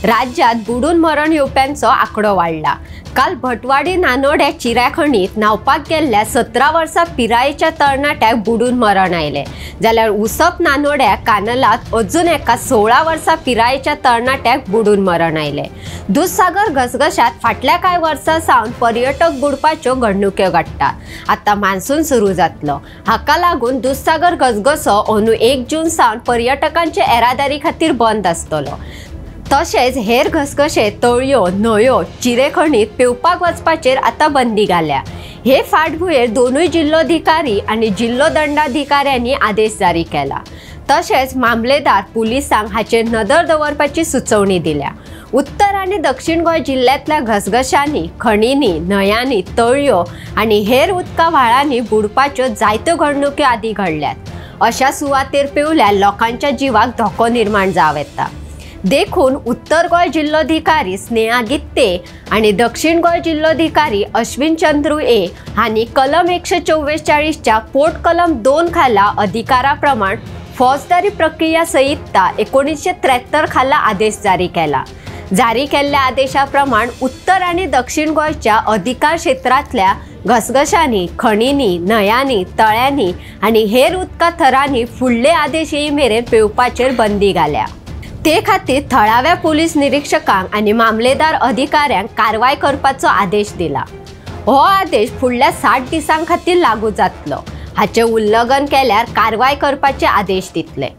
राज्यात बुडून मरण येवप्यांचो आंकडो वाडला। काल भटवाडी नानोड्या चिऱ्याखणीत न्हावपाक गेल्ल्या 17 वर्सां पिरायेच्या तरणाट्याक बुडून मरण आयलें, जाल्यार उसप नानोड्या कानलात अजून एका 16 वर्सां पिरायेच्या तरणाट्याक बुडून मरण आयलें। दुधसागर घसघशात फाटल्या कांय वर्सां सावन पर्यटक बुडपाच्यो घडणुक्यो घडटात। आतां मान्सून सुरू जातलो, हाका लागून दुधसागर घसघसो अंदू 1 जून सावन पर्यटकांचे येरादारी खातीर बंद आसतलो। तशेंच हेर घसघशे, तळयो, न्हंयो, चिरेखणीत पेंवपाक वचपाचेर आतां बंदी घाल्या। हे फाटभुंयेर दोनूय जिल्लोधिकारी आनी जिल्लो दंडाधिकाऱ्यांनी आदेश जारी केला। तशेंच मामलेदार पुलिसांक हाचेर नदर दवरपाची सुचोवणी दिल्या। उत्तर आनी दक्षिण गोंय जिल्ल्यांतल्या घसघशांनी, खणींनी, न्हंयांनी, तळयो आनी हेर उदका व्हाळांनी बुडपाच्यो जायत्यो घडणुक्यो आदी घडल्यात। अशा सुवातेर पेंवल्यार लोकांच्या जिवाक धोको निर्माण जावं येता। देखून उत्तर गोंय जिल्लोधिकारी स्नेहा गित्ते आनी दक्षिण गोंय जिल्लोधिकारी अश्विन चंद्रू ए हांणी कलम 144च्या पोट कलम 2 खाला अधिकारा प्रमाण फौजदारी प्रक्रिया संहिता 1973 खाला आदेश जारी केला। जारी केल्ल्या आदेशा प्रमाण उत्तर आनी दक्षिण गोंयच्या अधिकार क्षेत्रांतल्या घसघशांनी, खणींनी, न्हंयांनी, तळ्यांनी आनी हेर उदका थरांनी फुडले आदेश येई मेरेन पेंवपाचेर बंदी घाल्या। ते खातीर थळाव्या पोलीस निरीक्षकांक आनी मामलेदार अधिकाऱ्यांक कारवाय करपाचो आदेश दिला। हो आदेश फुडल्या 60 दिसां खातीर लागू जातलो। हाचें उल्लंघन केल्यार कारवाय करपाचे आदेश दितले।